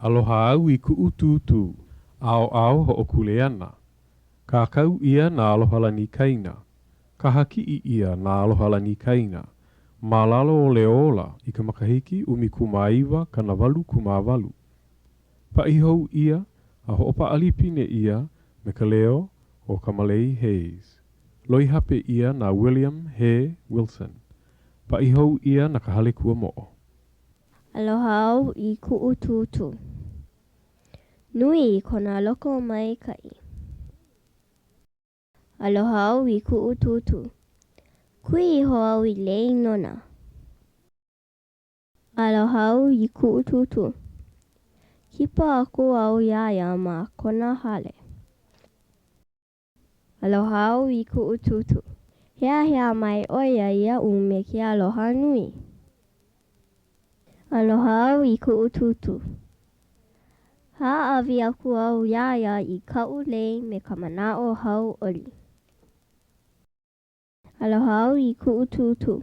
Aloha au i kuʻu tūtū. ʻAoʻao hoʻokuleana. Kākau ʻia na Alohalani Kaina. Kaha kiʻi ʻia na Alohalani Kaina. Ma lalo o Leo Ola i ka makahiki 1988. Paʻi hou ʻia a hoʻopaʻalipine ʻia me ka leo o Kamalei Hayes. Loihape ʻia na William Hē Wilson. Paʻi hou ʻia na ka Hale Kuamoʻo. Aloha au i kuʻu tūtū. Nui kona lokomaikaʻi. Aloha au i kuʻu tūtū. Kui iho au i lei nona. Aloha au i kuʻu tūtū. Kipa aku au iā ia ma kona hale. Aloha au i kuʻu tūtū. Heahea mai ʻo ia iaʻu me ke aloha nui. Aloha au i kuʻu tūtū. Hāʻawi aku au iā ia i kaʻu lei me ka manaʻo hauʻoli. Aloha au i kuʻu tūtū.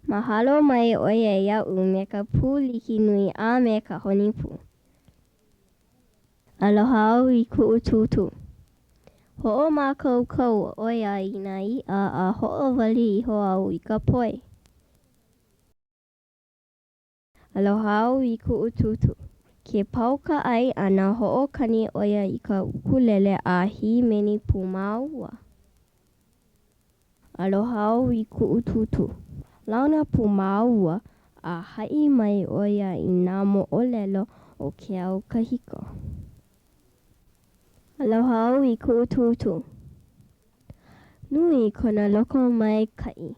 Mahalo mai ʻo ia iaʻu me ka pūliki nui a me ka honi pū. Aloha au i kuʻu tūtū. Hoʻomākaukau ʻo ia i nā iʻa a hoʻowali iho au i ka poi. Aloha au i kuʻu tūtū. Ke pau ka ʻai ʻana, hoʻokani ʻo ia i ka ʻukulele a hīmeni pū māua. Aloha au i kuʻu tūtū. Launa pū māua a haʻi mai ʻo ia i nā moʻolelo o ke au kahiko. Aloha au i kuʻu tūtū. Nui kona lokomaikaʻi.